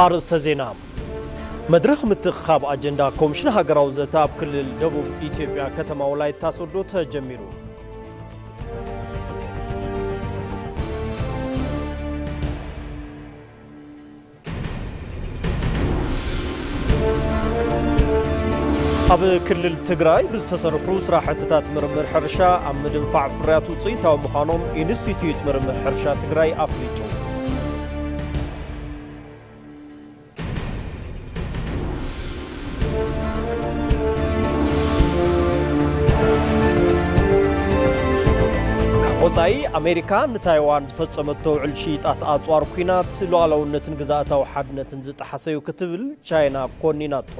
ኣርእስተ ዜና። መድረኽ ምትእኽኻብ ኣጀንዳ ኮሚሽን ሃገራዊ ዘተ ኣብ ክልል ደቡብ ኢትዮጵያ ከተማ ወላይታ ሶዶ ተጀሚሩ። ኣብ ክልል ትግራይ ብዝተሰርሑ ስራሕትታት ምርምር ሕርሻ ኣብ ምድንፋዕ ፍርያት ውፅኢታዊ ምዃኖም ኢንስቲትዩት ምርምር ሕርሻ ትግራይ ኣፍሊጡ። ካብ ወጻኢ፣ ኣሜሪካ ንታይዋን ዝፈጸመቶ ውዕል ሽይጣት ኣጽዋር ኲናት ሉዓላውነትን ግዝኣታዊ ሓድነትን ዝጠሓሰ እዩ ክትብል ቻይና ኮኒናቶ።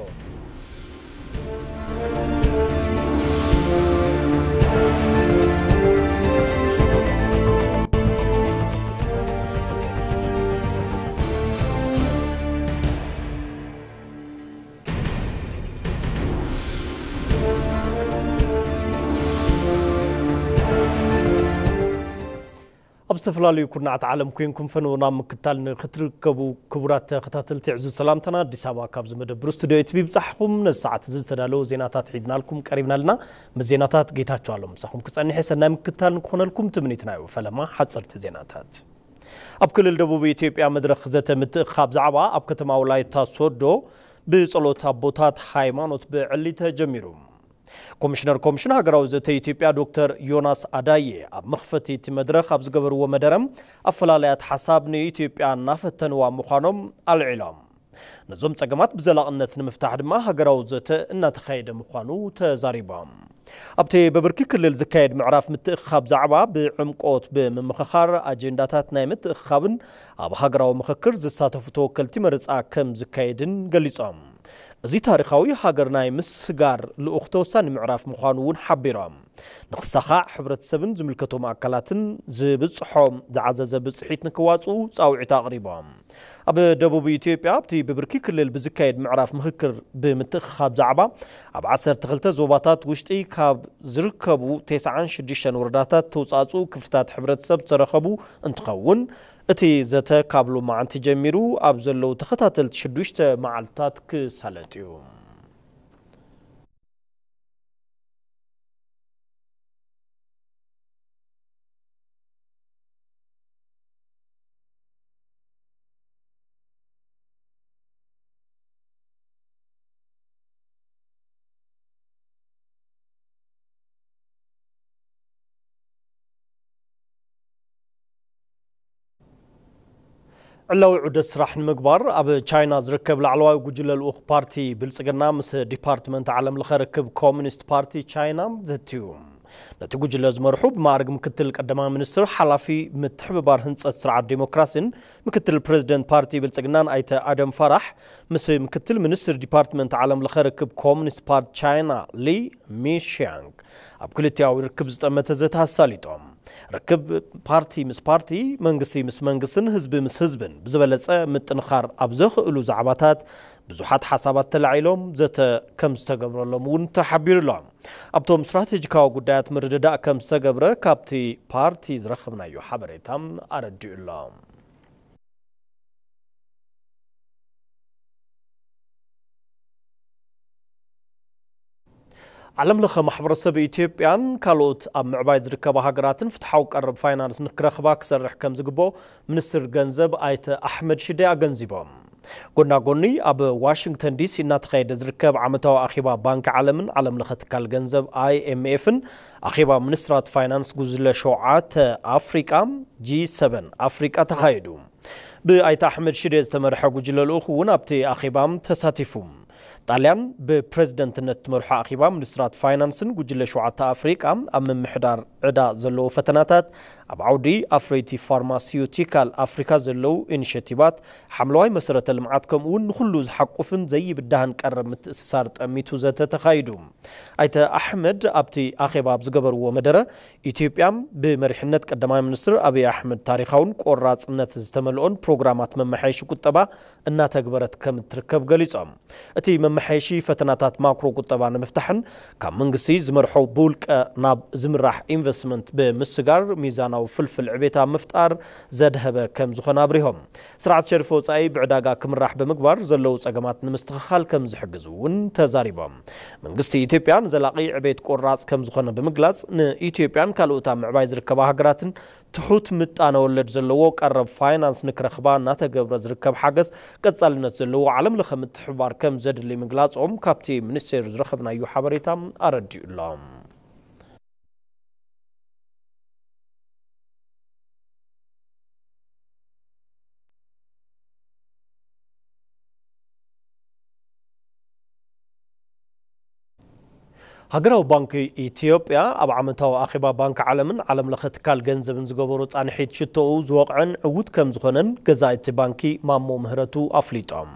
ኣብ ዝተፈላለዩ ኩርናዓት ዓለም ኮንኩም ፈነውና ምክታል ንክትርከቡ ክቡራት ተኸታተልቲ፣ ዕዙዝ ሰላምታና ኣዲስ ኣበባ ካብ ዝመደብሩ ስቱዲዮ ኤትቢ ብጻሕኹም። ነዚ ሰዓት እዚ ዝተዳለዉ ዜናታት ሒዝናልኩም ቀሪብና ኣለና። ምስ ዜናታት ጌታቸው ኣሎ ምሳኹም ክጸንሕ እየ። ሰናይ ምክታል ንክኾነልኩም ትምኒትና እዩ። ፈለማ ሓጸርቲ ዜናታት። ኣብ ክልል ደቡብ ኢትዮጵያ መድረኽ ዘተ ምትእኽኻብ ዛዕባ ኣብ ከተማ ወላይታ ሶዶ ብጸሎት ኣቦታት ሃይማኖት ብዕሊ ተጀሚሩ። ኮሚሽነር ኮሚሽን ሃገራዊ ዘተ ኢትዮጵያ ዶክተር ዮናስ ኣዳዬ ኣብ መኽፈቲ እቲ መድረኽ ኣብ ዝገበርዎ መደረ፣ ኣፈላላያት ሓሳብ ንኢትዮጵያ እናፈተንዋ ምዃኖም ኣልዒሎም። ነዞም ጸገማት ብዘላቕነት ንምፍታሕ ድማ ሃገራዊ ዘተ እናተኻየደ ምዃኑ ተዛሪቦም። ኣብቲ በብርኪ ክልል ዝካየድ ምዕራፍ ምትእኽኻብ ዛዕባ ብዕምቆት ብምምኽኻር ኣጀንዳታት ናይ ምትእኽኻብን ኣብ ሃገራዊ ምኽክር ዝሳተፉ ተወከልቲ መረጻ ከም ዝካየድን ገሊጾም። እዚ ታሪኻዊ ሃገር ናይ ምስጋር ልኡኽ ተወሳኒ ምዕራፍ ምዃኑ እውን ሓቢሮም። ንኽሳኻዕ ሕብረተሰብን ዝምልከቶም ኣካላትን ዝብጽሖም ዝዓዘዘ ብጽሒት ንክዋጽኡ ጻውዒት ኣቕሪቦም። ኣብ ደቡብ ኢትዮጵያ ኣብቲ ብብርኪ ክልል ብዝካየድ ምዕራፍ ምኽክር ብምትእኽኻብ ዛዕባ ኣብ ዓሰርተ ክልተ ዞባታት ውሽጢ ካብ ዝርከቡ ተስዓን ሽዱሽተን ወረዳታት ተውጻጽኡ ክፍልታት ሕብረተሰብ ዝተረኸቡ እንትኸውን፣ እቲ ዘተ ካብ ሎማዓንቲ ጀሚሩ ኣብ ዘለዉ ተኸታተልቲ ሽዱሽተ መዓልትታት ክሳለጥ እዩ። ዕላዊ ዑደት ስራሕ ንምግባር ኣብ ቻይና ዝርከብ ላዕለዋይ ጉጅለ ልኡኽ ፓርቲ ብልጽግና ምስ ዲፓርትመንት ዓለም ለኸ ርክብ ኮሚኒስት ፓርቲ ቻይና ዘትዩ። ነቲ ጉጅለ ዝመርሑ ብማዕርግ ምክትል ቀዳማይ ሚኒስትር ሓላፊ ምትሕብባር ህንጸት ስርዓት ዴሞክራሲን ምክትል ፕሬዚደንት ፓርቲ ብልጽግናን ኣይተ ኣደም ፋራሕ ምስ ምክትል ሚኒስትር ዲፓርትመንት ዓለም ለኸ ርክብ ኮሚኒስት ፓርቲ ቻይና ሊ ሚሽያንግ ኣብ ክልቲኣዊ ርክብ ዝጠመተ ዘተ ኣሳሊጦም። ርክብ ፓርቲ ምስ ፓርቲ፣ መንግስቲ ምስ መንግስትን ህዝቢ ምስ ህዝብን ብዝበለጸ ምጥንኻር ኣብ ዘኽእሉ ዛዕባታት ብዙሓት ሓሳባት ተላዒሎም ዘተ ከም ዝተገብረሎም እውን ተሓቢሩ ኣሎ። ኣብቶም ስትራቴጂካዊ ጉዳያት ምርድዳእ ከም ዝተገብረ ካብቲ ፓርቲ ዝረኸብናዮ ሓበሬታ ኣረዲኡ ኣሎ። ዓለም ለኸ ማሕበረሰብ ኢትዮጵያን ካልኦት ኣብ ምዕባይ ዝርከባ ሃገራትን ፍትሓዊ ቀረብ ፋይናንስ ንክረኽባ ክሰርሕ ከም ዝግብኦ ሚኒስትር ገንዘብ ኣይተ ኣሕመድ ሽዴ ኣገንዚቦም። ጎና ጎኒ ኣብ ዋሽንግተን ዲሲ እናተኻየደ ዝርከብ ዓመታዊ ኣኼባ ባንኪ ዓለምን ዓለም ለኸ ትካል ገንዘብ ኣይኤምኤፍን ኣኼባ ሚኒስትራት ፋይናንስ ጉጅለ ሸውዓተ ኣፍሪቃ፣ ጂ ሰቨን ኣፍሪቃ ተኻይዱ። ብኣይተ ኣሕመድ ሽዴ ዝተመርሐ ጉጅለ ልኡኽ እውን ኣብቲ ኣኼባ ተሳቲፉ። ጣልያን ብፕሬዝደንትነት እትመርሖ ኣኼባ ሚኒስትራት ፋይናንስን ጉጅለ ሸውዓተ ኣፍሪቃ ኣብ ምምሕዳር ዕዳ ዘለዉ ፈተናታት፣ ኣብ ዓውዲ ኣፍረይቲ ፋርማሲዩቲካል ኣፍሪካ ዘለዉ ኢኒሼቲቫት፣ ሓምለዋይ መሰረተ ልምዓት ከምኡ እውን ንኹሉ ዝሓቁፍን ዘይብዳህን ቀረብ ምትእስሳር ጠሚቱ ዘተ ተኻይዱ። ኣይተ ኣሕመድ ኣብቲ ኣኼባ ኣብ ዝገበርዎ መደረ፣ ኢትዮጵያ ብመሪሕነት ቀዳማይ ሚኒስትር ኣብይ ኣሕመድ ታሪኻውን ቆራጽነት ዝተመልኦን ፕሮግራማት መመሓየሺ ቁጠባ እናተግበረት ከም እትርከብ ገሊጾም። እቲ መሐየሺ ፈተናታት ማክሮ ቁጠባ ንምፍታሕን ካብ መንግስቲ ዝመርሖ ብውልቀ ናብ ዝምራሕ ኢንቨስትመንት ብምስጋር ሚዛናዊ ፍልፍል ዕቤት ኣብ ምፍጣር ዘድሀበ ከም ዝኾነ ኣብሪሆም። ስርዓት ሸርፊ ወጻኢ ብዕዳጋ ክምራሕ ብምግባር ዘለዉ ጸገማት ንምስትኽኻል ከም ዝሕግዝ እውን ተዛሪቦም። መንግስቲ ኢትዮጵያ ንዘላቒ ዕቤት ቆራጽ ከም ዝኾነ ብምግላጽ ንኢትዮጵያን ካልኦት ኣብ ምዕባይ ዝርከባ ሃገራትን ትሑት ምጣነ ወለድ ዘለዎ ቀረብ ፋይናንስ ንክረኽባ እናተገብረ ዝርከብ ሓገዝ ቀጻልነት ዘለዎ ዓለም ለኸ ምትሕብባር ከም ዘድሊ ምግላጾም ካብቲ ሚኒስቴር ዝረኸብናዮ ሓበሬታ ኣረዲኡ ኣሎ። ሃገራዊ ባንክ ኢትዮጵያ ኣብ ዓመታዊ ኣኼባ ባንክ ዓለምን ዓለም ለኸ ትካል ገንዘብን ዝገበሮ ጻንሒት ሽቶኡ ዝወቕዐን ዕዉት ከም ዝኾነን ገዛኢ እቲ ባንኪ ማሞ ምህረቱ ኣፍሊጦም።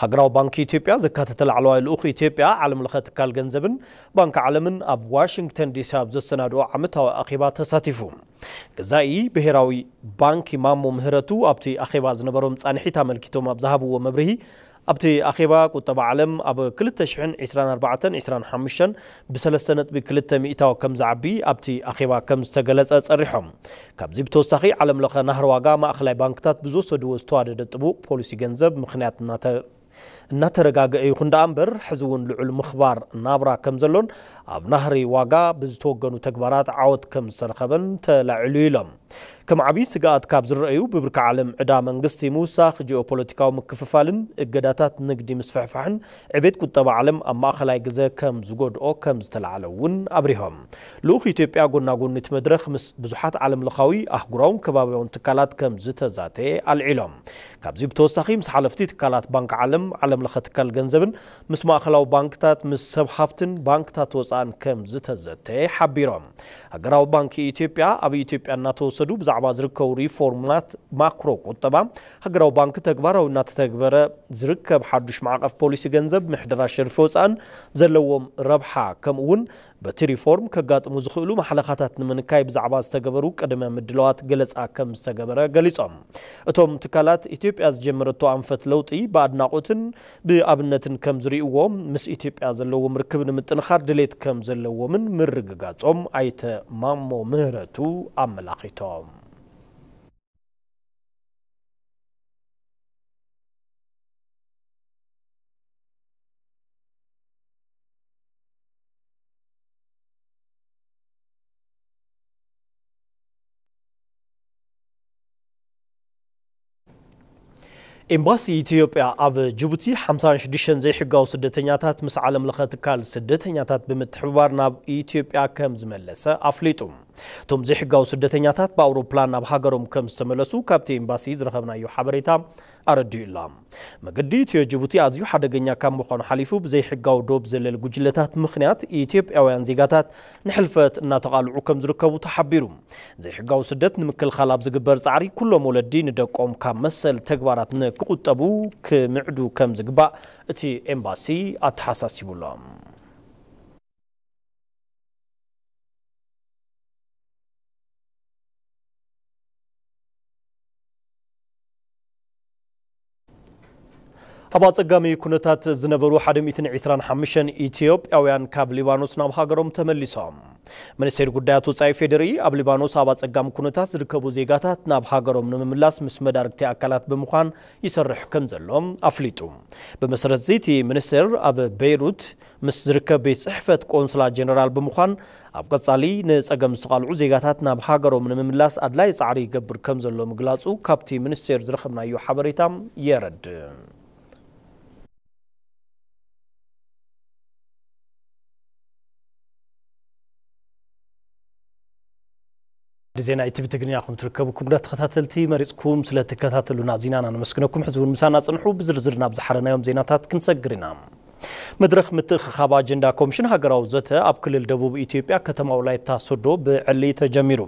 ሃገራዊ ባንክ ኢትዮጵያ ዘካተተ ላዕለዋይ ልኡኽ ኢትዮጵያ ዓለም ለኸ ትካል ገንዘብን ባንክ ዓለምን ኣብ ዋሽንግተን ዲሲ ኣብ ዘሰናድኦ ዓመታዊ ኣኼባ ተሳቲፉ። ገዛኢ ብሄራዊ ባንኪ ማሞ ምህረቱ ኣብቲ ኣኼባ ዝነበሮም ጻንሒት ኣመልኪቶም ኣብ ዝሃብዎ መብርሂ ኣብቲ ኣኼባ ቁጠባ ዓለም ኣብ ክልተ ሽሕን ዕስራን ኣርባዕተን ዕስራን ሓሙሽተን ብሰለስተ ነጥቢ ክልተ ሚእታዊ ከም ዝዓቢ ኣብቲ ኣኼባ ከም ዝተገለጸ ጸሪሖም። ካብዚ ብተወሳኺ ዓለም ለኸ ናህሪ ዋጋ ማእኸላይ ባንክታት ብዝወሰድዎ ዝተዋደደ ጥቡቕ ፖሊሲ ገንዘብ ምኽንያት እናተ እናተረጋገ ይኹን ደኣ እምበር፣ ሕዚ እውን ልዑል ምኽባር ናብራ ከም ዘሎን ኣብ ናህሪ ዋጋ ብዝተወገኑ ተግባራት ዓወት ከም ዝተረኸበን ተላዒሉ ኢሎም። ከም ዓብዪ ስግኣት ካብ ዝረኣዩ ብብርኪ ዓለም ዕዳ መንግስቲ ምውሳኽ፣ ጂኦፖለቲካዊ ምክፍፋልን እገዳታት ንግዲ ምስፍሕፋሕን ዕቤት ቁጠባ ዓለም ኣብ ማእኸላይ ግዘ ከም ዝጎድኦ ከም ዝተላዕለ እውን ኣብሪሆም። ልኡኽ ኢትዮጵያ ጎና ጎኒ እቲ መድረኽ ምስ ብዙሓት ዓለም ለኻዊ ኣህጉራውን ከባቢያውን ትካላት ከም ዝተዛተ ኣልዒሎም። ካብዚ ብተወሳኺ ምስ ሓለፍቲ ትካላት ባንክ ዓለም፣ ዓለም ለኸ ትካል ገንዘብን ምስ ማእኸላዊ ባንክታት፣ ምስ ሰብ ሃፍትን ባንክታት ወፃእን ከም ዝተዘተ ሓቢሮም። ሃገራዊ ባንክ ኢትዮጵያ ኣብ ኢትዮጵያ እናተወሰዱ ብዛዕባ ዝርከቡ ሪፎርማት ማክሮ ቁጠባ፣ ሃገራዊ ባንክ ተግባራዊ እናተተግበረ ዝርከብ ሓዱሽ ማዕቐፍ ፖሊሲ ገንዘብ፣ ምሕደራ ሸርፊ ወፃእን ዘለዎም ረብሓ ከምኡ እውን በቲ ሪፎርም ከጋጥሙ ዝኽእሉ ማሕለኻታት ንምንካይ ብዛዕባ ዝተገበሩ ቅድመ ምድላዋት ገለጻ ከም ዝተገበረ ገሊጾም። እቶም ትካላት ኢትዮጵያ ዝጀመረቶ ኣንፈት ለውጢ ብኣድናቖትን ብኣብነትን ከም ዝርእይዎ፣ ምስ ኢትዮጵያ ዘለዎም ርክብ ንምጥንኻር ድሌት ከም ዘለዎምን ምርግጋጾም ኣይተ ማሞ ምህረቱ ኣመላኺቶም። ኤምባሲ ኢትዮጵያ ኣብ ጅቡቲ ሓምሳን ሽዱሽተን ዘይሕጋዊ ስደተኛታት ምስ ዓለም ለኸ ትካል ስደተኛታት ብምትሕብባር ናብ ኢትዮጵያ ከም ዝመለሰ ኣፍሊጡ። እቶም ዘይሕጋዊ ስደተኛታት ብኣውሮፕላን ናብ ሃገሮም ከም ዝተመለሱ ካብቲ ኤምባሲ ዝረኸብናዮ ሓበሬታ ኣረዲኡ ኣሎ። መገዲ ኢትዮ ጅቡቲ ኣዝዩ ሓደገኛ ካብ ምዃኑ ሓሊፉ ብዘይሕጋዊ ዶብ ዘለል ጉጅለታት ምኽንያት ኢትዮጵያውያን ዜጋታት ንሕልፈት እናተቓልዑ ከም ዝርከቡ ተሓቢሩ። ዘይሕጋዊ ስደት ንምክልኻል ኣብ ዝግበር ጻዕሪ ኩሎም ወለዲ ንደቆም ካብ መሰል ተግባራት ንክቑጠቡ ክምዕዱ ከም ዝግባእ እቲ ኤምባሲ ኣተሓሳሲቡ ኣሎ። ኣብ ኣጸጋሚ ኩነታት ዝነበሩ ሓደ ሚእትን ዕስራን ሓሙሽተን ኢትዮጵያውያን ካብ ሊባኖስ ናብ ሃገሮም ተመሊሶም። ሚኒስቴር ጉዳያት ወጻኢ ፌዴሪ ኣብ ሊባኖስ ኣብ ኣጸጋሚ ኩነታት ዝርከቡ ዜጋታት ናብ ሃገሮም ንምምላስ ምስ መዳርግቲ ኣካላት ብምዃን ይሰርሕ ከም ዘሎ ኣፍሊጡ። ብመሰረት እዚ እቲ ሚኒስቴር ኣብ ቤይሩት ምስ ዝርከብ ቤት ጽሕፈት ቆንስላ ጀነራል ብምዃን ኣብ ቀጻሊ ንጸገም ዝተቓልዑ ዜጋታት ናብ ሃገሮም ንምምላስ ኣድላይ ጻዕሪ ይገብር ከም ዘሎ ምግላጹ ካብቲ ሚኒስቴር ዝረኸብናዮ ሓበሬታ የረድእ። ዜና ኢቲቪ ትግርኛ ኢኹም ትርከቡ። ክቡራት ተኸታተልቲ፣ መሪጽኩም ስለ ትከታተሉና ዚናና ነመስግነኩም። ሕዚ እውን ምሳና ጽንሑ። ብዝርዝር ናብ ዝሓረናዮም ዜናታት ክንሰግር ኢና። መድረኽ ምትእኽኻብ ኣጀንዳ ኮሚሽን ሃገራዊ ዘተ ኣብ ክልል ደቡብ ኢትዮጵያ ከተማ ወላይታ ሶዶ ብዕሊ ተጀሚሩ።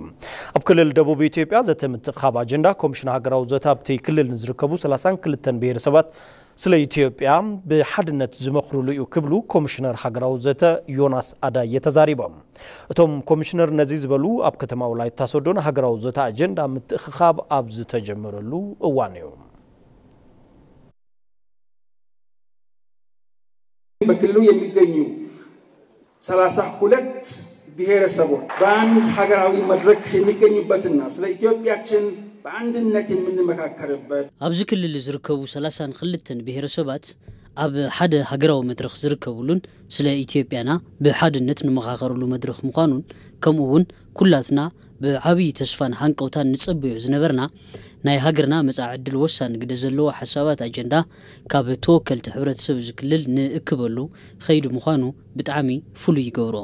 ኣብ ክልል ደቡብ ኢትዮጵያ ዘተ ምትእኽኻብ ኣጀንዳ ኮሚሽን ሃገራዊ ዘተ ኣብቲ ክልል ንዝርከቡ ሰላሳን ክልተን ብሄረሰባት ስለ ኢትዮጵያ ብሓድነት ዝመኽሩሉ እዩ ክብሉ ኮሚሽነር ሃገራዊ ዘተ ዮናስ ኣዳየ ተዛሪቦም። እቶም ኮሚሽነር ነዚ ዝበሉ ኣብ ከተማ ወላይታ ሶዶ ንሃገራዊ ዘተ ኣጀንዳ ምትእኽኻብ ኣብ ዝተጀመረሉ እዋን እዩ። በክልሉ የሚገኙ ሰላሳ ሁለት ብሔረሰቦች በአንድ ሀገራዊ መድረክ የሚገኙበትና ስለ ኢትዮጵያችን በአንድነት የምንመካከርበት። ኣብዚ ክልል ዝርከቡ ሰላሳን ክልተን ብሔረሰባት ኣብ ሓደ ሃገራዊ መድረኽ ዝርከብሉን ስለ ኢትዮጵያና ብሓድነት ንመኻኸርሉ መድረኽ ምዃኑን፣ ከምኡ እውን ኩላትና ብዓብዪ ተስፋን ሃንቀውታን ንጸበዮ ዝነበርና ናይ ሃገርና መጻኢ ዕድል ወሳኒ ግደ ዘለዎ ሓሳባት ኣጀንዳ ካብ ተወከልቲ ሕብረተሰብ እዚ ክልል ንእክበሉ ኸይዱ ምዃኑ ብጣዕሚ ፍሉይ ይገብሮ።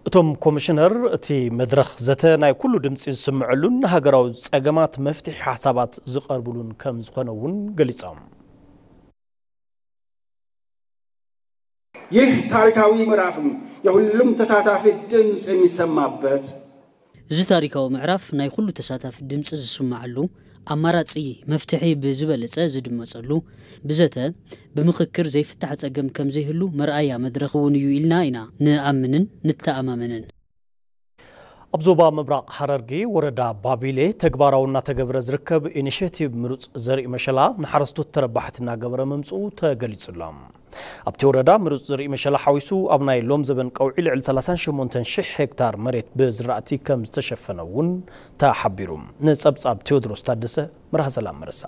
እቶም ኮሚሽነር እቲ መድረኽ ዘተ ናይ ኩሉ ድምፂ ዝስምዐሉን ንሃገራዊ ፀገማት መፍትሒ ሓሳባት ዝቐርብሉን ከም ዝኾነ እውን ገሊፆም። ይህ ታሪካዊ ምዕራፍም የሁሉም ተሳታፊ ድምፅ የሚሰማበት እዚ ታሪካዊ ምዕራፍ ናይ ኩሉ ተሳታፊ ድምፂ ዝስማዓሉ፣ ኣማራፂ መፍትሒ ብዝበለፀ ዝድመፀሉ፣ ብዘተ ብምኽክር ዘይፍታሕ ፀገም ከም ዘይህሉ መርኣያ መድረኽ እውን እዩ ኢልና ኢና ንኣምንን ንተኣማመንን። ኣብ ዞባ ምብራቕ ሃረርጌ ወረዳ ባቢሌ ተግባራዊ እናተገብረ ዝርከብ ኢኒሽቲቭ ምሩፅ ዘርኢ መሸላ ንሓረስቶት ተረባሕቲ እናገበረ ምምፅኡ ተገሊፁ ኣሎ። ኣብቲ ወረዳ ምሩፅ ዘርኢ መሸላ ሓዊሱ ኣብ ናይ ሎም ዘበን ቀውዒ ልዕሊ ሰላሳን ሸሞንተን ሽሕ ሄክታር መሬት ብዝራእቲ ከም ዝተሸፈነ እውን ተሓቢሩ። ንፀብፃብ ቴዎድሮስ ታደሰ፣ መርሃ ሰላም መረሳ።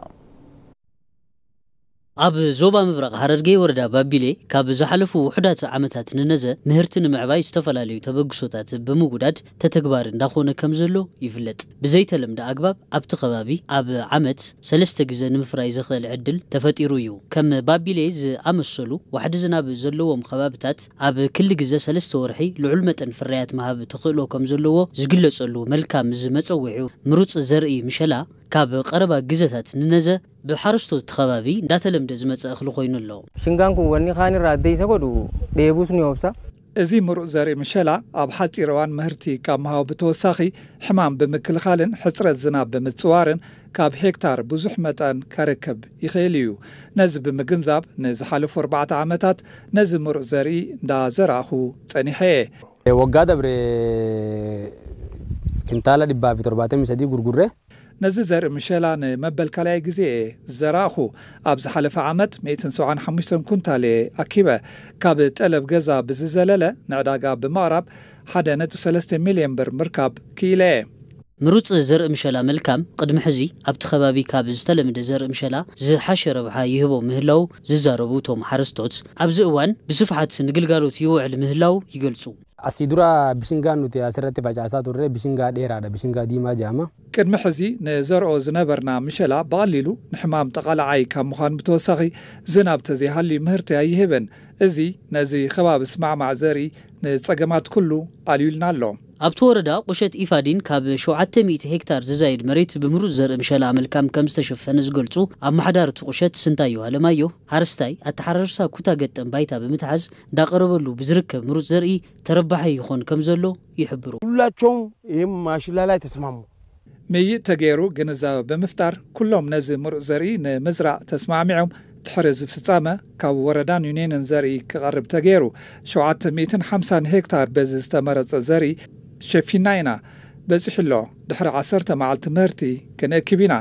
ኣብ ዞባ ምብራቕ ሃረርጌ ወረዳ ባቢሌ ካብ ዝሓለፉ ውሑዳት ዓመታት ንነዘ ምህርቲ ንምዕባይ ዝተፈላለዩ ተበግሶታት ብምውዳድ ተተግባር እንዳኾነ ከም ዘሎ ይፍለጥ። ብዘይተለምደ ኣግባብ ኣብቲ ከባቢ ኣብ ዓመት ሰለስተ ግዘ ንምፍራይ ዘኽእል ዕድል ተፈጢሩ እዩ። ከም ባቢሌ ዝኣመሰሉ ዋሕዲ ዝናብ ዘለዎም ከባብታት ኣብ ክሊ ግዘ ሰለስተ ወርሒ ልዑል መጠን ፍርያት ምሃብ ተኽእሎ ከም ዘለዎ ዝግለጸሉ መልካም እዚ መጸውዒ ምሩጽ ዘርኢ ምሸላ ካብ ቀረባ ግዘታት ንነዘ ብሓረስቶት እቲ ከባቢ እንዳተለምደ ዝመጸ እኽሊ ኮይኑ ኣሎ። ሽንጋን ኩን ወኒ ካን ራ ኣደይ ሰጎዱ ደየቡስ ኒ ኦብሳ እዚ ምሩጽ ዘርኢ ምሸላ ኣብ ሓጺር እዋን ምህርቲ ካብ ምሃቡ ብተወሳኺ ሕማም ብምክልኻልን ሕጽረት ዝናብ ብምጽዋርን ካብ ሄክታር ብዙሕ መጠን ከርክብ ይኽእል እዩ። ነዚ ብምግንዛብ ንዝሓለፉ ኣርባዕተ ዓመታት ነዚ ምሩጽ ዘርኢ እንዳዘራእኹ ጸኒሐ እየ። ወጋ ደብረ ክንታላ ዲባፊ ቶርባተሚ ሰዲ ጉርጉሬ ነዚ ዘርኢ ምሸላ ንመበል ካልኣይ ግዜ እየ ዝዘራእኹ። ኣብ ዝሓለፈ ዓመት ሚእትን ሰብዓን ሓሙሽተን ኩንታል እየ ኣኪበ። ካብ ጠለብ ገዛ ብዝዘለለ ንዕዳጋ ብምቕራብ ሓደ ነጥቢ ሰለስተ ሚልዮን ብር ምርካብ ክኢለ እየ። ምሩፅ ዘርኢ ምሸላ መልካም ቅድሚ ሕዚ ኣብቲ ከባቢ ካብ ዝተለምደ ዘርኢ ምሸላ ዝሓሸ ረብሓ ይህቦ ምህላው ዝዛረቡ እቶም ሓረስቶት፣ ኣብዚ እዋን ብስፍሓት ንግልጋሎት ይውዕል ምህላው ይገልፁ። Asii dura bishingaa nuti asirratti facaasaa turre bishingaa dheeraadha, bishingaa diimaa jedhama. ቅድሚ ሕዚ ንዘርኦ ዝነበርና ምሸላ ብቐሊሉ ንሕማም ጠቓላዓይ ካብ ምዃኑ ብተወሳኺ ዝናብ ተዘይሃልዩ ምህርቲ ኣይህብን። እዚ ነዚ ከባቢ ስማዕማዕ ዘርኢ ንጸገማት ኩሉ ኣልዩልና ኣሎ። ኣብቲ ወረዳ ቁሸት ኢፋዲን ካብ ሸውዓተ ሚእቲ ሄክታር ዝዛይድ መሬት ብምሩጽ ዘርኢ ምሸላ ኣመልካም ከም ዝተሸፈነ ዝገልጹ ኣመሓዳሪ እቲ ቁሸት ስንታዮ ኣለማዮ፣ ሓረስታይ ኣተሓራርሳ ኩታ ገጠም ባይታ ብምትሓዝ እንዳቐረበሉ ብዝርከብ ምሩጽ ዘርኢ ተረባሒ ይኾን ከም ዘሎ ይሕብሩ። ሁላቸውም ይህም ማሽላ ላይ ተስማሙ። ምይይጥ ተገይሩ ግንዛበ ብምፍጣር ኩሎም ነዚ ምሩጽ ዘርኢ ንምዝራእ ተስማዕሚዖም። ድሕሪ እዚ ፍጻመ ካብ ወረዳን ዩኒየንን ዘርኢ ክቐርብ ተገይሩ። ሸውዓተ ሚእትን ሓምሳን ሄክታር በዚ ዝተመረጸ ዘርኢ ሸፊና ኢና። በጺሑ ኣሎ። ድሕሪ ዓሰርተ መዓልቲ ምህርቲ ክንእክብ ኢና።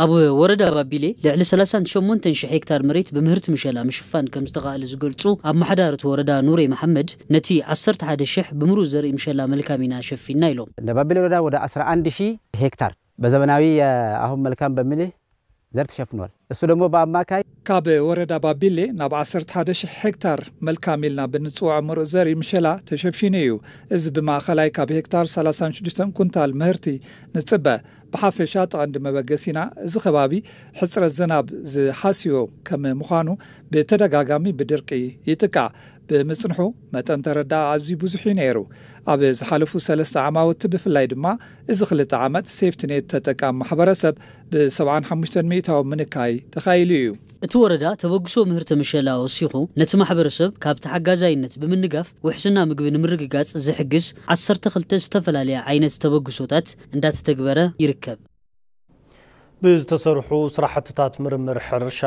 ኣብ ወረዳ ባቢሌ ልዕሊ ሰላሳን ሸሞንተን ሽሕ ሄክታር መሬት ብምህርቲ ምሸላ ምሽፋን ከም ዝተኻእለ ዝገልጹ ኣመሓዳሪ እቲ ወረዳ ኑሬ መሓመድ፣ ነቲ ዓሰርተ ሓደ ሽሕ ብምሩጽ ዘርኢ ምሸላ መልካም ኢና ሸፊና ኢሎም። እንደ ባቢሌ ወረዳ ወደ አስራ አንድ ሺህ ሄክታር በዘመናዊ አሁን መልካም በሚል ዘር ተሸፍኗል። እሱ ደግሞ በአማካይ ካብ ወረዳ ባቢሌ ናብ ዓሰርተ ሓደ ሽሕ ሄክታር መልካም ኢልና ብንጽውዖ ምሩጽ ዘርኢ ምሸላ ተሸፊኑ እዩ። እዚ ብማእኸላይ ካብ ሄክታር ሰላሳን ሽዱሽተን ኩንታል ምህርቲ ንጽበ። ብሓፈሻ እቲ ቀንዲ መበገሲና እዚ ከባቢ ሕጽረት ዝናብ ዝሓስዮ ከም ምዃኑ ብተደጋጋሚ ብድርቂ ይጥቃዕ ብምጽንሑ መጠን ተረዳኣ ኣዝዩ ብዙሕ እዩ ነይሩ። ኣብ ዝሓለፉ ሰለስተ ዓማውቲ ብፍላይ ድማ እዚ ክልተ ዓመት ሴፍትኔት ተጠቃሚ ማሕበረሰብ ብ ሰብዓን ሓሙሽተን ሚእታዊ ምንካይ ተኻኢሉ እዩ። እቲ ወረዳ ተበግሶ ምህርቲ ምሸላ ወሲኹ ነቲ ማሕበረሰብ ካብ ተሓጋዛይነት ብምንጋፍ ውሕስና ምግቢ ንምርግጋፅ ዝሕግዝ ዓሰርተ ክልተ ዝተፈላለያ ዓይነት ተበግሶታት እንዳተተግበረ ይርከብ። ብዝተሰርሑ ስራሕትታት ምርምር ሕርሻ፣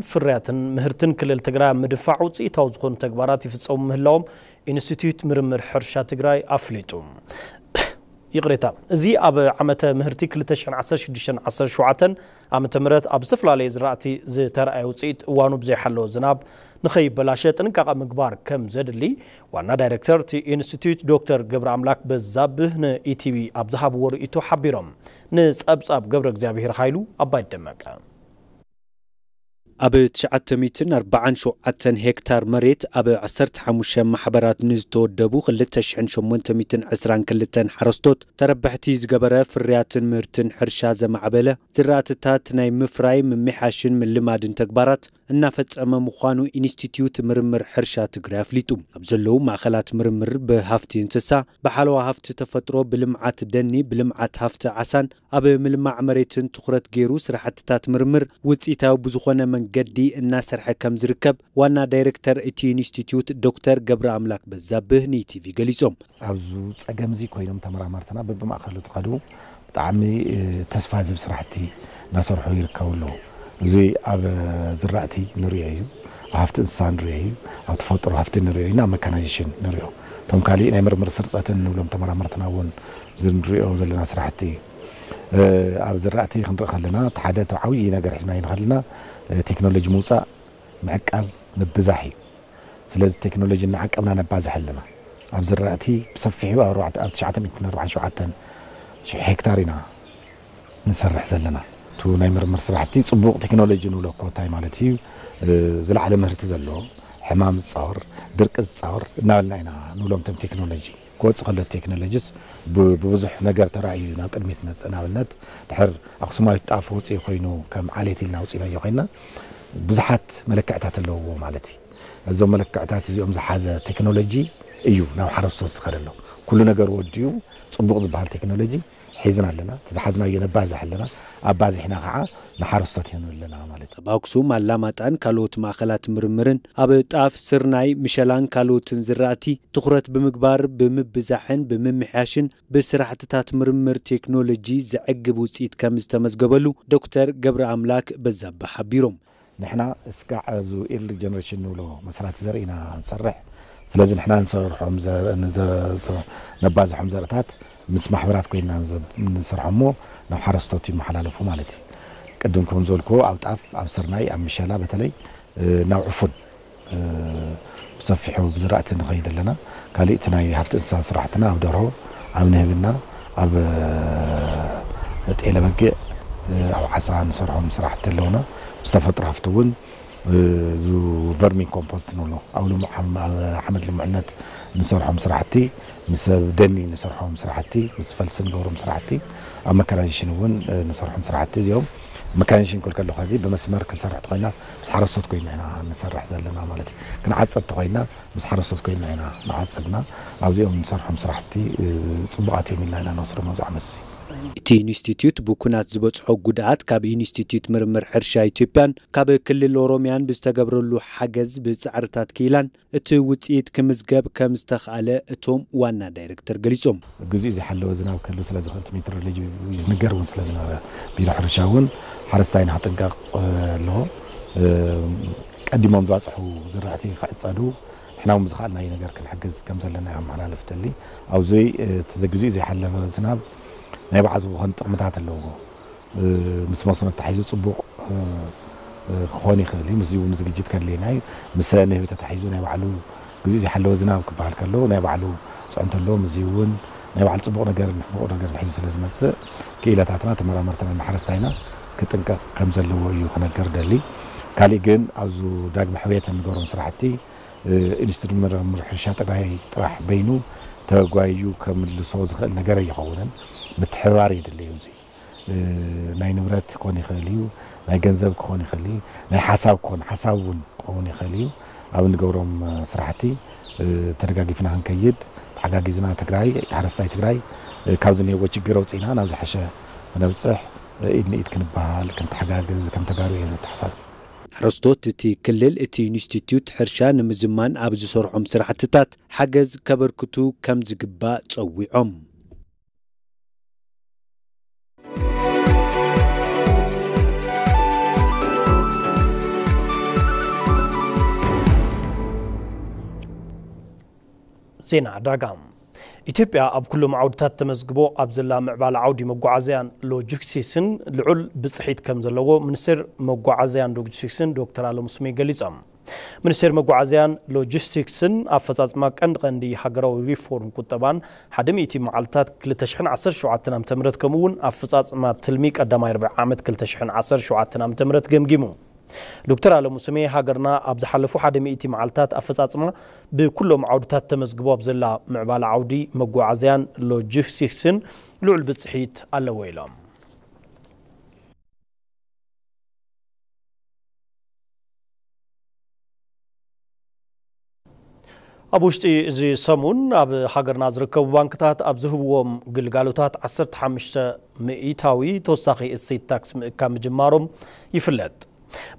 ፍርያትን ምህርትን ክልል ትግራይ ኣብ ምድፋዕ ውፅኢታዊ ዝኾኑ ተግባራት ይፍፀሙ ምህላዎም ኢንስቲትዩት ምርምር ሕርሻ ትግራይ ኣፍሊጡ። ይቕሬታ፣ እዚ ኣብ ዓመተ ምህርቲ ክልተ ሽሕን ዓሰርተ ሽዱሽተን ዓሰርተ ሸውዓተን ዓመተ ምህረት ኣብ ዝተፈላለየ ዝራእቲ ዝተረኣየ ውፅኢት እዋኑ ብዘይሓለወ ዝናብ ንኸይበላሸ ጥንቃቐ ምግባር ከም ዘድሊ ዋና ዳይሬክተር እቲ ኢንስቲትዩት ዶክተር ገብረ ኣምላክ በዛብህ ንኢቲቪ ኣብ ዝሃብዎ ርእይቶ ሓቢሮም። ንጸብጻብ ገብረ እግዚኣብሔር ሓይሉ ኣባይ ደመቀ። ኣብ ትሽዓተ ሚእትን ኣርባዓን ሸውዓተን ሄክታር መሬት ኣብ ዓሰርተ ሓሙሽተ ማሕበራት ንዝተወደቡ ክልተ ሽሕን ሸሞንተ ሚእትን ዕስራን ክልተን ሓረስቶት ተረባሕቲ ዝገበረ ፍርያትን ምህርትን ሕርሻ ዘማዕበለ ዝራእትታት ናይ ምፍራይ ምምሕያሽን ምልማድን ተግባራት እናፈጸመ ምዃኑ ኢንስቲትዩት ምርምር ሕርሻ ትግራይ ኣፍሊጡ። ኣብ ዘለዉ ማእኸላት ምርምር ብሃፍቲ እንስሳ፣ ብሓለዋ ሃፍቲ ተፈጥሮ፣ ብልምዓት ደኒ፣ ብልምዓት ሃፍቲ ዓሳን ኣብ ምልማዕ መሬትን ትኹረት ገይሩ ስራሕትታት ምርምር ውፅኢታዊ ብዝኾነ መንገዲ እናሰርሐ ከም ዝርከብ ዋና ዳይሬክተር እቲ ኢንስቲትዩት ዶክተር ገብረ ኣምላክ በዛብህ ንኢቲቪ ገሊጾም። ኣብዚ ጸገም እዚ ኮይኖም ተመራመርትና በብማእኸሉ ትኸዱ ብጣዕሚ፣ እ፣ ተስፋ ዝህብ ስራሕቲ እናሰርሑ ይርከቡ ኣለዉ። እዚ ኣብ ዝራእቲ ንሪኦ እዩ፣ ኣብ ሃፍቲ እንስሳ ንሪኦ እዩ፣ ኣብ ተፈጥሮ ሃፍቲ ንሪኦ እዩ፣ ኣብ መካናይዜሽን ንሪኦ። እቶም ካሊእ ናይ ምርምር ስርፀትን ንብሎም ተመራመርትና እውን እዚ ንሪኦ ዘለና ስራሕቲ እዩ። እ፣ ኣብ ዝራእቲ ክንርኢ ከለና፣ እቲ ሓደ እቲ ዓብዪ ነገር ሒዝናዮ ንኸለና፣ እ፣ ቴክኖሎጂ ምውፃእ፣ ምዕቃብ፣ ምብዛሕ እዩ። ስለዚ ቴክኖሎጂ እናዓቀብና ነባዝሕ ኣለና። ኣብ ዝራእቲ ብሰፊሑ ኣብ ኣርባዕተ፣ ኣብ ትሽዓተ ሚእትን ኣርባዓን ሸውዓተን ሽሕ ሄክታር ኢና ንሰርሕ ዘለና። እቱ ናይ ምርምር ስራሕቲ ጽቡቕ ቴክኖሎጂ ንብሎ እኮ እንታይ ማለት እዩ? እ፣ ዝለዓለ ምህርቲ ዘለዎ፣ ሕማም ዝጻወር፣ ድርቂ ዝጻወር እናበልና ኢና ንብሎም እቶም ቴክኖሎጂ። ክወጽእ ከሎ ቴክኖሎጂስ ብ-፣ ብብዙሕ ነገር ተራእዩ ናብ ቅድሚት ዝመጽእ። ንኣብነት፣ ድሕር ኣኽሱማዊት ጣፍ ወጽኡ ኮይኑ ከም ዓሌት ኢልና ኣውጺእናዮ ኮይንና፣ ብዙሓት መለክዕታት ኣለውዎ ማለት እዩ። እዞም መለክዕታት እዚኦም ዝሓዘ ቴክኖሎጂ እዩ ናብ ሓረስቶት ዝኸደሎ። ኩሉ ነገር ወዲኡ ጽቡቕ ዝበሃል ቴክኖሎጂ ሒዝና ኣለና። እቲ ዝሓዝናዮ ነባዝሕ ኣለና። ኣባዚሕና ከዓ ንሓረስቶት ሂብና ኣለና ማለት እዩ። ኣብ ኣክሱም፣ ኣላማጣን ካልኦት ማእኸላት ምርምርን ኣብ ጣፍ፣ ስርናይ፣ ምሸላን ካልኦትን ዝራእቲ ትኹረት ብምግባር ብምብዛሕን ብምምሕያሽን ብስራሕትታት ምርምር ቴክኖሎጂ ዘዕግብ ውፅኢት ከም ዝተመዝገበሉ ዶክተር ገብረ ኣምላክ በዛብህ ሓቢሮም። ንሕና እስካዕ ኣብዚ ኤርሊ ጀነሬሽን ንብሎ መስራት ዘርኢና ንሰርሕ። ስለዚ ንሕና ንሰርሖም ዘ-፣ ንዘ-፣ ዘ-፣ ነባዝሖም ዘርእታት ምስ ማሕበራት ኮይንና ንዘ-፣ ንሰርሖ እሞ ናብ ሓረስቶት ይመሓላለፉ ማለት እዩ። ቅድም ከም ዝበልክዎ ኣብ ጣፍ፣ ኣብ ስርናይ፣ ኣብ ምሸላ በተለይ፣ እ፣ ናብ ዕፉን፣ እ፣ ብሰፊሑ ብዝራእቲ ንኸይድ ኣለና። ካሊእ እቲ ናይ ሃፍቲ እንስሳ ስራሕትና ኣብ ደርሆ፣ ኣብ ንህብና፣ ኣብ፣ እ፣ ጤለ በጊዕ፣ እ፣ ኣብ ዓሳ ንሰርሖም ስራሕቲ ኣለውና። ምስ ተፈጥሮ ሃፍቲ እውን፣ እ፣ እዚ ቨርሚን ኮምፖስት ንብሎ፣ ኣብ ልሙዕ ሓም-፣ ኣብ ሓመድ ልሙዕነት ንሰርሖም ስራሕቲ፣ ምስ ደኒ ንሰርሖም ስራሕቲ፣ ምስ ፈልሲ ንገብሮም ስራሕቲ፣ ኣብ መካናይዜሽን እውን፣ እ፣ ንሰርሖም ስራሕቲ እዚኦም። መካናይዜሽን ክብል ከለኹ፣ እዚ ብመስመር ክንሰርሕ ተኾይና፣ ምስ ሓረስቶት ኮይና ኢና ንሰርሕ ዘለና ማለት እዩ። ክንዓጽድ ተኾይና፣ ምስ ሓረስቶት ኮይና ኢና ንዓጽድና። ኣብዚኦም ንሰርሖም ስራሕቲ፣ እ፣ ጽቡቓት እዮም ኢልና ኢና ንወስዶም ኣብዚ ዓመት እዚ። እቲ ኢንስቲትዩት ብኩናት ዝበጽሖ ጉድኣት ካብ ኢንስቲትዩት ምርምር ሕርሻ ኢትዮጵያን ካብ ክልል ኦሮሚያን ብዝተገብረሉ ሓገዝ ብጻዕርታት ክኢላን እቲ ውጽኢት ክምዝገብ ከም ዝተኽኣለ እቶም ዋና ዳይሬክተር ገሊጾም። ግዜኡ ዝሓለወ ዝናብ ክህሉ ስለ ዝኽእል፣ እቲ ሜትሮሎጂ ዝንገር እውን ስለ ዝነበረ፣ ቢሮ ሕርሻ እውን ሓረስታይ ንኽጥንቀቕ፣ እ፣ ኣለዎ። እ፣ ቀዲሞም ዝባጽሑ ዝራእቲ ክዕጸዱ፣ ንሕና እውን ብዝኸኣልናዮ ነገር ክንሕግዝ ከም ዘለና የመሓላልፍ ደሊ። ኣብዚ፣ እ፣ እቲ ግዜኡ ዘይሓለፈ ዝናብ ናይ ባዕሉ ዝኾነ ጥቕምታት ኣለዎ። እ፣ ምስ መስኖ ተታሒዙ ጽቡቕ፣ እ፣ እ፣ ክኾን ይኽእል እዩ። ምስዚ እውን ዝግጅት ከድልየና እዩ። ምስ ንህቢ ተታሒዙ ናይ ባዕሉ ግዜኡ ዝሓለወ ዝናብ ክበሃል ከሎ ናይ ባዕሉ ጽዕንቶ ኣለዎ። ምስዚ እውን ናይ ባዕሉ ጽቡቕ ነገር፣ ሕቡቕ ነገር ሒዙ ስለ ዝመጽእ፣ ክኢላታትና፣ ተመራመርትና፣ ንሓረስታይና ክጥንቀቕ ከም ዘለዎ እዩ ክነገር ደሊ። ካሊእ ግን ኣብዚ ዳግመ ሕውየት እንገብሮም ስራሕቲ፣ እ፣ ኢንስቲትዩት ምርምር ሕርሻ ትግራይ ጥራሕ በይኑ ተጓዩ ከምልሶ ዝኽእል ነገር ኣይኸውንን። ምትሕብባር የድልዮ እዚ። እ፣ ናይ ንብረት ክኾን ይኽእል እዩ፣ ናይ ገንዘብ ክኾን ይኽእል እዩ፣ ናይ ሓሳብ ክኾን፣ ሓሳብ እውን ክኸውን ይኽእል እዩ። ኣብ እንገብሮም፣ እ፣ ስራሕቲ፣ እ፣ ተደጋጊፍና ክንከይድ፣ ተሓጋጊዝና ትግራይ፣ ሓረስታይ ትግራይ፣ እ፣ ካብ ዝኒሄዎ ችግር ኣውፂእና ናብ ዝሓሸ ክነብፅሕ፣ እ፣ ኢድ ንኢድ ክንበሃል፣ ክንተሓጋግዝ ከም ተጋሩ እየ ዘተሓሳስብ። ሓረስቶት እቲ ክልል እቲ ኢንስቲትዩት ሕርሻ ንምዝማን ኣብ ዝሰርሖም ስራሕትታት ሓገዝ ከበርክቱ ከም ዝግባእ ጸዊዖም። ዜና ዕዳጋ። ኢትዮጵያ ኣብ ኩሎም ዓውድታት ተመዝግቦ ኣብ ዘላ ምዕባለ ዓውዲ መጓዓዝያን ሎጂስቲክስን ልዑል ብፅሒት ከም ዘለዎ ሚኒስቴር መጓዓዝያን ሎጂስቲክስን ዶክተር ኣለሙ ስሜ ገሊፆም። ሚኒስቴር መጓዓዝያን ሎጂስቲክስን ኣፈጻጽማ ቀንዲ ቀንዲ ሃገራዊ ሪፎርም ቁጠባን ሓደ ሚእቲ መዓልታት ክልተ ሽሕን ዓሰርተ ሸውዓተን ዓመተ ምህረት ከምኡ እውን ኣፈጻጽማ ትልሚ ቀዳማይ ርብዒ ዓመት ክልተ ሽሕን ዓሰርተ ሸውዓተን ዓመተ ምህረት ገምጊሙ። ዶክተር ኣለሙ ስሜ ሃገርና ኣብ ዝሓለፉ ሓደ ሚእቲ መዓልታት ኣፈጻጽማ ብኩሎም ዓውድታት ተመዝግቦ ኣብ ዘላ ምዕባለ ዓውዲ መጓዓዝያን ሎጂስቲክስን ልዑል ብጽሒት ኣለዎ ኢሎም። ኣብ ውሽጢ እዚ ሰሙን ኣብ ሃገርና ዝርከቡ ባንክታት ኣብ ዝህብዎም ግልጋሎታት ዓሰርተ ሓሙሽተ ሚእታዊ ተወሳኺ እሴት ታክስ ምእካብ ምጅማሮም ይፍለጥ።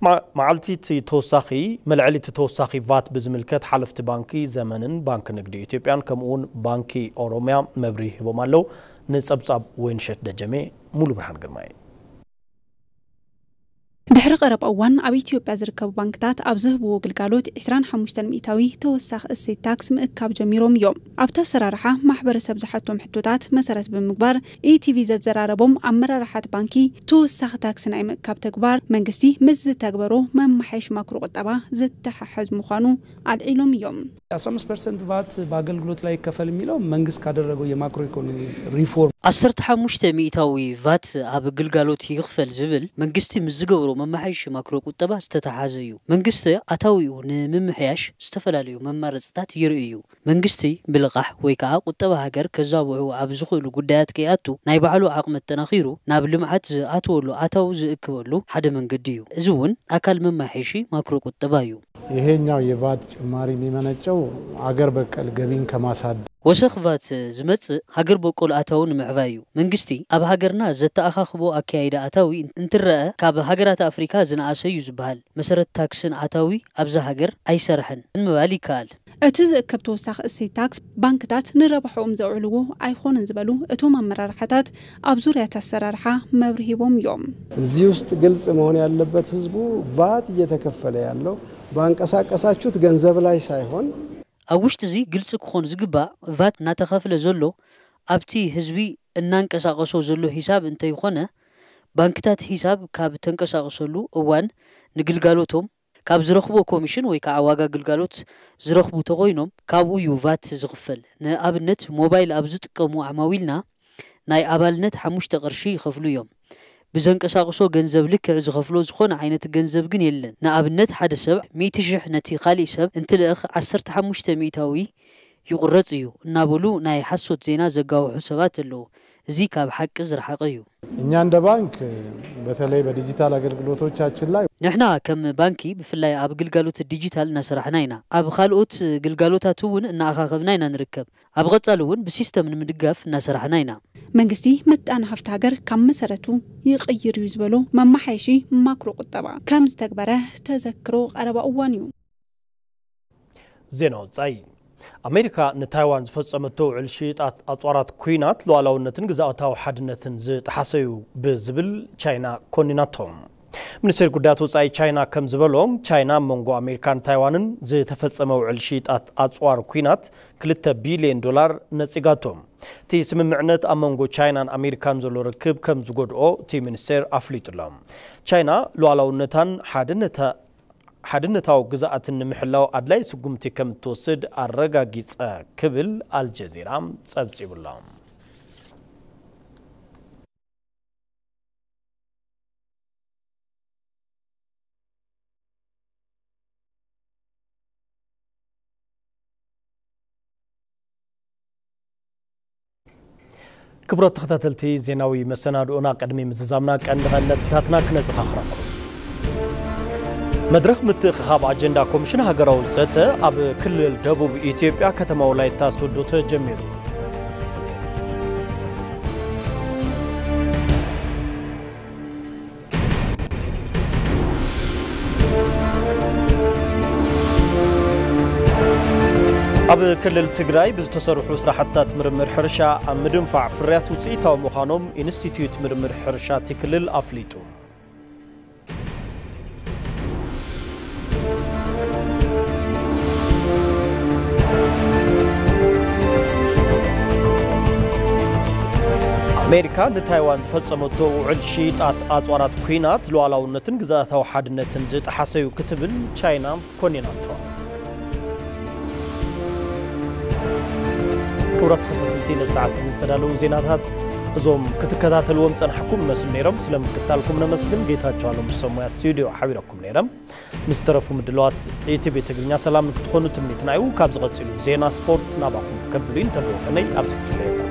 ማ-፣ መዓልቲ እቲ ተወሳኺ፣ መልዐሊ እቲ ተወሳኺ ቫት ብዝምልከት ሓለፍቲ ባንኪ ዘመንን ባንኪ ንግዲ ኢትዮጵያን ከምኡውን ባንኪ ኦሮሚያ መብርሂ ሂቦም ኣለዉ። ንጸብጻብ ወይንሸት ደጀሜ፣ ሙሉ ብርሃን ግርማይ። ድሕሪ ቀረባ እዋን ኣብ ኢትዮጵያ ዝርከቡ ባንክታት ኣብ ዝህብዎ ግልጋሎት ዕስራን ሓሙሽተን ሚእታዊ ተወሳኺ እሴት ታክስ ምእካብ ጀሚሮም እዮም። ኣብቲ ኣሰራርሓ ማሕበረሰብ ዝሓቶም ሕቶታት መሰረት ብምግባር ኢቲቪ ዘዘራረቦም ኣመራርሓት ባንኪ ተወሳኺ ታክስ ናይ ምእካብ ተግባር መንግስቲ ምስ ዝተግበሮ መማሓየሽ ማክሮ ቁጠባ ዝተሓሓዝ ምዃኑ ኣልዒሎም እዮም። የ15% ቫት በአገልግሎት ላይ ይከፈል የሚለው መንግስት ካደረገው የማክሮ ኢኮኖሚ ሪፎርም። ዓሰርተ ሓሙሽተ ሚእታዊ ቫት ኣብ ግልጋሎት ይኽፈል ዝብል መንግስቲ ምስ ዝገብሮ መማሓየሺ ማክሮ ቁጠባ ዝተተሓዘ እዩ። መንግስቲ ኣታዊኡ ንምምሕያሽ ዝተፈላለዩ መማረፅታት ይርኢ እዩ። መንግስቲ ብልቓሕ ወይ ከዓ ቁጠባ ሃገር ከዛብሑ ኣብ ዝኽእሉ ጉዳያት ከይኣቱ ናይ ባዕሉ ዓቕሚ ኣጠናኺሩ ናብ ልምዓት ዝኣትወሉ ኣታዊ ዝእክበሉ ሓደ መንገዲ እዩ። እዚ እውን ኣካል መማሓየሺ ማክሮ ቁጠባ እዩ። ይሄኛው የቫት ጭማሪ የሚመነጨው አገር በቀል ገቢን ከማሳደግ። ወሰኽ ቫት ዝመጽእ ሃገር በቆል ኣታዊ ንምዕባይ እዩ። መንግስቲ ኣብ ሃገርና ዘተኣኻኽቦ ኣካያይዳ ኣታዊ እንትረአ ካብ ሃገራት ኣፍሪካ ዝነኣሰ እዩ ዝበሃል። መሰረት ታክስን ኣታዊ ኣብዛ ሃገር ኣይሰርሐን ንምባል ይከኣል። እቲ ዝእከብ ተወሳኺ እሴት ታክስ ባንክታት ንረብሐኦም ዘውዕልዎ ኣይኾነን ዝበሉ እቶም ኣመራርሓታት ኣብ ዙርያ እቲ ኣሰራርሓ መብርሂ ሂቦም እዮም። እዚህ ውስጥ ግልጽ መሆን ያለበት ህዝቡ ቫት እየተከፈለ ያለው ባንቀሳቀሳችሁት ገንዘብ ላይ ሳይሆን ኣብ ውሽጢ እዚ ግልፂ ክኾን ዝግባእ ቫት እናተኸፍለ ዘሎ ኣብቲ ህዝቢ እናንቀሳቐሶ ዘሎ ሂሳብ እንተይኾነ ባንክታት ሂሳብ ካብ ተንቀሳቕሰሉ እዋን ንግልጋሎቶም ካብ ዝረኽብዎ ኮሚሽን ወይ ከዓ ዋጋ ግልጋሎት ዝረኽቡ ተኾይኖም ካብኡ እዩ ቫት ዝኽፈል። ንኣብነት ሞባይል ኣብ ዝጥቀሙ ዓማዊልና ናይ ኣባልነት ሓሙሽተ ቅርሺ ይኸፍሉ እዮም። ብዘንቀሳቕሶ ገንዘብ ልክዕ ዝኸፍሎ ዝኾነ ዓይነት ገንዘብ ግን የለን። ንኣብነት ሓደ ሰብ ሚእቲ ሽሕ ነቲ ካሊእ ሰብ እንትልእኽ ዓሰርተ ሓሙሽተ ሚእታዊ ይቑረጽ እዩ እናበሉ ናይ ሓሶት ዜና ዘጋውሑ ሰባት ኣለዉ። እዚ ካብ ሓቂ ዝረሓቐ እዩ። እኛ እንደ ባንክ በተለይ በዲጂታል አገልግሎቶቻችን ላይ ንሕና ከም ባንኪ ብፍላይ ኣብ ግልጋሎት ዲጂታል እናሰራሕና ኢና። ኣብ ካልኦት ግልጋሎታት እውን እናኣኻኸብና ኢና ንርከብ። ኣብ ቐጻሊ እውን ብሲስተም ንምድጋፍ እናሰራሕና ኢና። መንግስቲ ምጣነ ሃፍቲ ሃገር ካብ መሰረቱ ይቕይር እዩ ዝበሎ መማሓየሺ ማክሮ ቁጠባ ከም ዝተግበረ ተዘክሮ ቀረባ እዋን እዩ። ዜና ወጻኢ። ኣሜሪካ ንታይዋን ዝፈጸመቶ ውዕል ሽይጣት ኣጽዋራት ኲናት ሉዓላውነትን ግዝኣታዊ ሓድነትን ዝጠሓሰ እዩ ብዝብል ቻይና ኮኒናቶ። ሚኒስቴር ጉዳያት ወጻኢ ቻይና ከም ዝበሎ ቻይና ኣብ መንጎ ኣሜሪካን ታይዋንን ዝተፈጸመ ውዕል ሽይጣት ኣጽዋር ኲናት ክልተ ቢልዮን ዶላር ነጺጋቶ። እቲ ስምምዕነት ኣብ መንጎ ቻይናን ኣሜሪካን ዘሎ ርክብ ከም ዝጎድኦ እቲ ሚኒስቴር ኣፍሊጡ ኣሎ። ቻይና ሉዓላውነታን ሓድነታ ሓድነታዊ ግዝኣትን ንምሕላው ኣድላይ ስጉምቲ ከም እትወስድ ኣረጋጊጸ ክብል ኣልጀዚራ ጸብጺቡ'ሎ። ክቡራት ተኸታተልቲ ዜናዊ መሰናድኦና፣ ቅድሚ ምዝዛምና ቀንዲ ቀንዲ ነጥብታትና ክነዘኻኽረኩም። መድረኽ ምትእኽኻብ ኣጀንዳ ኮሚሽን ሃገራዊ ዘተ ኣብ ክልል ደቡብ ኢትዮጵያ ከተማ ወላይታ ሶዶ ተጀሚሩ። ኣብ ክልል ትግራይ ብዝተሰርሑ ስራሕትታት ምርምር ሕርሻ ኣብ ምድንፋዕ ፍርያት ውፅኢታዊ ምዃኖም ኢንስቲትዩት ምርምር ሕርሻ እቲ ክልል ኣፍሊጡ። ኣብ ኣሜሪካ ንታይዋን ዝፈጸመቶ ውዕል ሽይጣት ኣጽዋራት ኲናት ሉዓላውነትን ግዝኣታዊ ሓድነትን ዝጠሓሰ እዩ ክትብል ቻይና ኮኒናቶ። ክቡራት ተኸታተልቲ፣ ነዚ ሰዓት እዚ ዝተዳለዉ ዜናታት እዞም ክትከታተልዎም ጸናሕኩም ይመስሉ ነይሮም። ስለምክትታልኩም ነመስግን። ጌታቸው ኣለሙ ሰሙያ ስቱዲዮ ሓቢረኩም ነይረ። ምስ ተረፉ ምድላዋት ኢቲቪ ትግርኛ ሰላም ንክትኾኑ ትምኒትና እዩ። ካብ ዝቐጽሉ ዜና ስፖርት ናባኹም ከብሉ እንተለዉ ከነይ ኣብዚ ክፍለ